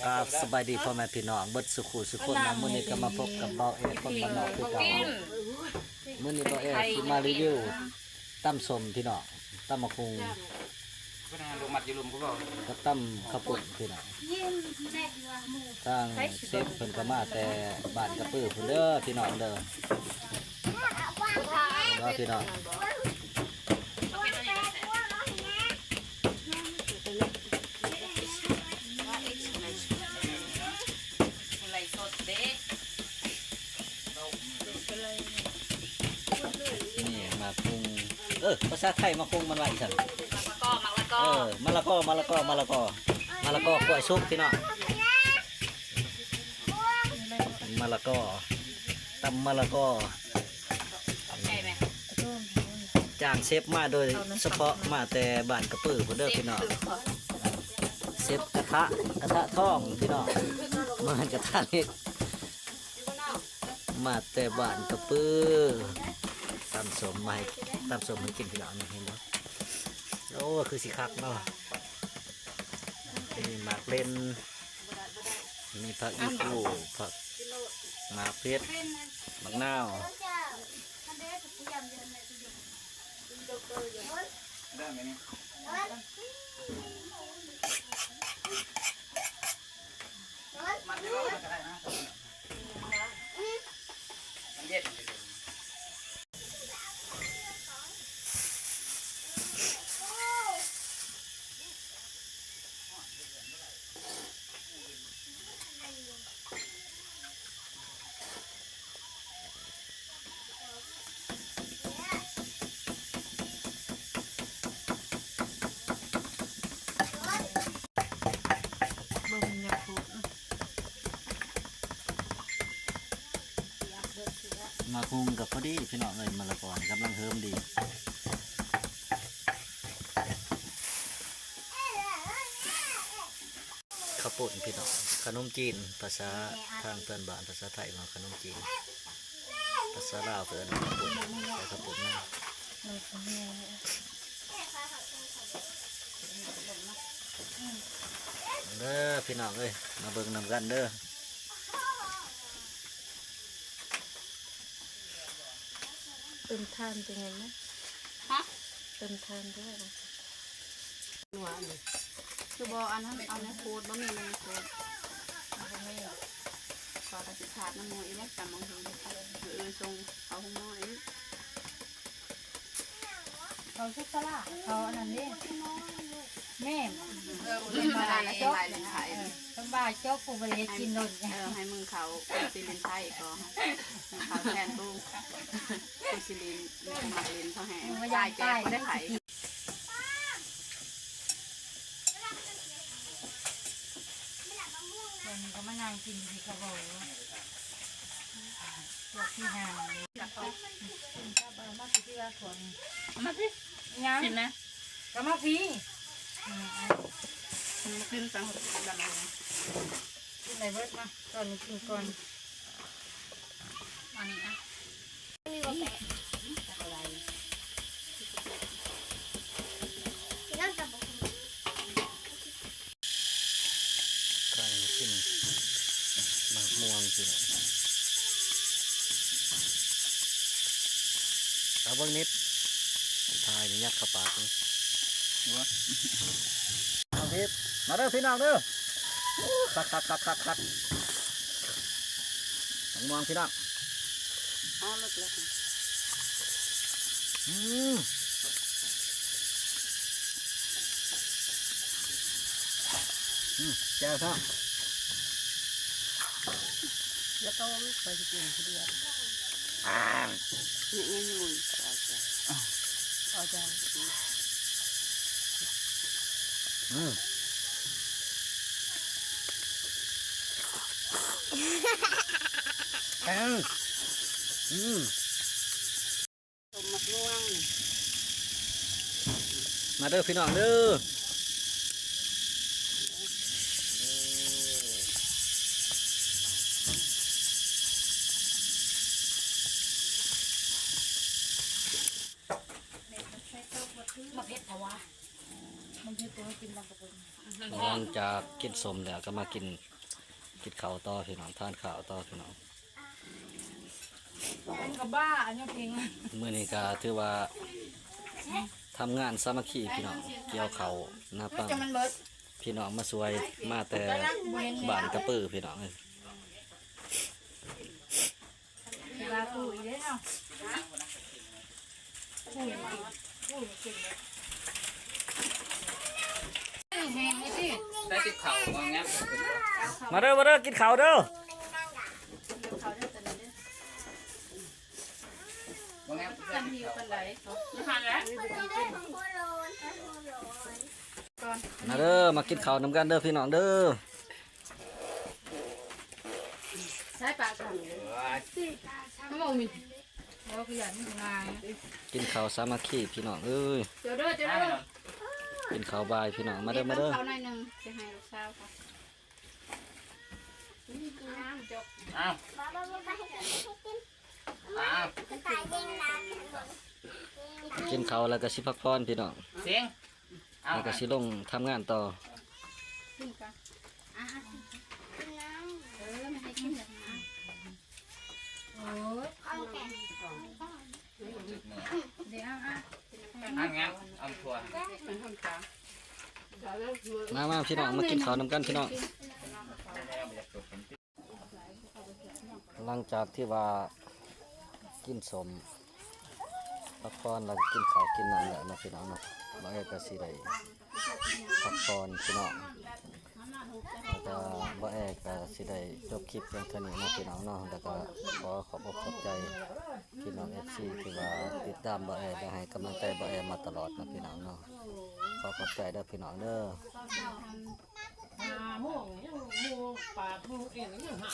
ກາບສະບາຍດີພໍ່ແມ່ພີ່ນ້ອງເບິດສູ່ຄູ່ສູ່ຄົນເນາະ. ມື້ນີ້ກໍມາພົບກັບບ່າວແອດຄົນບ້ານນອກຄືເກົ່າ. ມື້ນີ້ບ່າວແອດຊິມາຣີວິວຕຳສົ້ມພີ່ນ້ອງ, ຕຳໝາກຫຸ່ງ ເພິ່ນໃຫ້ລົງມັດຢູ່ລຸ່ມກໍບໍ່ ກັບຕຳເຂົ້າປຸ້ນພີ່ນ້ອງ. ທາງເຊຟເພິ່ນກໍມາແຕ່ບ້ານກະປືພຸ້ນເດີພີ່ນ້ອງເດີ. ເດີພີ່ນ້ອງ ໄລຟ໌ສົດເດ້. ນີ້ໝາກຫຸ່ງ ເອີ ພາສາໄທໝາກຫຸ່ງມັນວ່າອີ່ຫຍັງ? ມະລະກອ ມະລະກອ ເອີ ມະລະກອ ມະລະກອ ມະລະກອ ມະລະກອ ກ້ວຍສຸກພີ່ນ້ອງ. ມະລະກອ ຕຳມະລະກອ ຈ້າງເຊຟມາໂດຍສະເພາະ ມາແຕ່ບ້ານກະປືພຸ້ນເດີພີ່ນ້ອງ. ເຊຟກະທະ ກະທະທອງພີ່ນ້ອງ ບໍ່ແມ່ນກະທະເຫຼັກ. ມາແຕ່ບ້ານກະປື ຕຳສົ້ມມາໃຫ້ ຕຳສົ້ມໃຫ້ກິນພີ່ນ້ອງ ນີ້ເຫັນບໍ່? ໂອ້ ຄືຊິຄັກເນາະ. ມີໝາກເລັ່ນ ມີຜັກອີ່ຕູ່ ຜັກ ໝາກເຜັດ ໝາກນາວ. ເບິ່ງຢາກໂພດ ໝາກຫຸ່ງກໍພໍດີພີ່ນ້ອງເອີຍ, ມະລະກອນີ້ກຳລັງເຮີມດີ. ເຂົ້າປຸ້ນພີ່ນ້ອງ, ຂະໜົມຈີນ ພາສາທາງເພື່ອນບ້ານ ພາສາໄທວ່າຂະໜົມຈີນ, ພາສາລາວເອີ້ນເຂົ້າປຸ້ນ, ໃສ່ເຂົ້າປຸ້ນນຳ. ເດີພີ່ນ້ອງເອີຍ, ມາເບິ່ງນຳກັນເດີ. ເຕີມຖ່ານເປັນຫຍັງນະ? ຮະ? ເຕີມຖ່ານເດີ. ໜວດນີ້ ຄືບໍ່ອັນນັ້ນ ເອົາໃນໂຄດ ບໍ່ມີໃນໂຄດ. ບໍ່ມີ ຂ້ອຍກໍຊິຂາດນ້ຳໝູອີກແລ້ວ ຕຳບັກຫຸ່ງ ເອີ ສົ່ງເຂົ້າໂຮງໝໍອີກ. ເຂົາສຸກສະຫຼາ ເຂົາອັນນັ້ນເດ້ ແມ່ນ ເອີ ເພິ່ນວ່າ ເອີ ເພິ່ນວ່າຈົບ ຜູ້ບໍ່ໄດ້ເຮັດກິນໂດນ ເອີ ໃຫ້ມຶງເຂົາຊິຫຼິ້ນໄພ້ກໍ ເຂົາແທນກູ ກູຊິຫຼິ້ນ ມັກຫຼິ້ນເຂົາແຮງ ຕາຍແກ່ບໍ່ໄດ້ ຕອນນີ້ກໍມານັ່ງກິນຢູ່ທີ່ກະເບົາ ພວກທີ່ຫາ ມາພີ້ ມາພີ້ ຫຍັງ ກິນນະ ກໍມາພີ້ ອືມ ກິນສັງ ກິນໄດ້ເບິດມາ ຕອນນີ້ກິນກ່ອນ ອັນນີ້ອະ. ໄຂ່ກິນໝາກມ່ວງ ພີ່ນ້ອງ ເອົາເບິ່ງນິດ ຖ່າຍນີ້ຍັດເຂົ້າປາກນີ້ ມາເດີພີ່ນ້ອງເດີ ຄັກໆໆໆໆ ໝາກມ່ວງພີ່ນ້ອງ ເອົາເລິກໆ ອືມ ອືມ ແຈ່ວຊະ ແລ້ວກໍໄປຊິກິນຜູ້ດຽວ ອ່າ ນີ້ ນີ້ ນີ້ ເອົາຈ້າ ເອົາຈ້າ ອືມ ເອີ ອືມ ສົ້ມໝາກມ່ວງ ມາເດີພີ່ນ້ອງເດີ ມາເຜັດແທ້ວະ. ມັນເຮັດຕົວໃຫ້ກິນຕຳປະກົງ. ຫຼັງຈາກກິນສົ້ມແລ້ວກໍມາກິນ ກິນເຂົ້າຕໍ່ພີ່ນ້ອງ ທານເຂົ້າຕໍ່ພີ່ນ້ອງ. ມັນກໍບ້າອັນນີ້ພິງ. ມື້ນີ້ກໍຖືວ່າທຳງານສາມັກຄີພີ່ນ້ອງ ກ່ຽວເຂົ້ານາປັງ. ພີ່ນ້ອງມາຊ່ວຍ ມາແຕ່ບ້ານກະປືພີ່ນ້ອງເອີຍ. ໄດ້ຕິບເຂົ້າບໍ່ແງະ ມາເດີ ມາເດີ ກິນເຂົ້າເດີ ບໍ່ແງະ ມາເດີ ມາກິນເຂົ້ານຳກັນເດີພີ່ນ້ອງເດີ. ໃຊ້ປາກທາງ ໂອ້ຍ ມັນບໍ່ມີ ບໍ່ຄືຢ່າງນີ້ງ່າຍ. ກິນເຂົ້າສາມັກຄີພີ່ນ້ອງເອີຍ ເຈົ້າເດີ ເຈົ້າເດີ ກິນເຂົ້າບ່າຍພີ່ນ້ອງ ມາເດີ ມາເດີ ເອົາໜ້ອຍໜຶ່ງ ຊິໃຫ້ລູກສາວເຂົາ ອ້າວ ກິນເຂົ້າແລ້ວກໍຊິພັກຜ່ອນພີ່ນ້ອງ ສຽງ ແລ້ວກໍຊິລົງທຳງານຕໍ່. ກິນກ່ອນ ອ່ະ ອ່ະ ກິນນ້ຳ ເອີ ມັນໃຫ້ກິນແລ້ວ ໂອ້ຍ ເອົາແກະ ເດ ເອົາ ເອົາ ອັນງາມ ເອົາຖົ່ວ ມາ ມາ ພີ່ນ້ອງ ມາກິນເຂົ້ານຳກັນພີ່ນ້ອງ. ຫຼັງຈາກທີ່ວ່າກິນສົ້ມ ພັກຜ່ອນ ແລ້ວກໍກິນເຂົ້າກິນນ້ຳແລ້ວເນາະພີ່ນ້ອງເນາະ ບ່າວແອກໍຊິໄດ້ພັກຜ່ອນພີ່ນ້ອງ ແລ້ວກໍບ່າວແອກໍຊິໄດ້ຈົບຄລິບພຽງເທົ່ານີ້ເນາະພີ່ນ້ອງເນາະ ແລ້ວກໍຂໍຂອບອົກຂອບໃຈພີ່ນ້ອງເອັຟຊີທີ່ວ່າຕິດຕາມບ່າວແອ ແລະ ໃຫ້ກຳລັງໃຈບ່າວແອມາຕະຫຼອດເນາະພີ່ນ້ອງເນາະ ຂໍຂອບໃຈເດີພີ່ນ້ອງເດີ. ຫ້າໂມງຍັງໂມງ ແປດໂມງເອງຍັງຫາ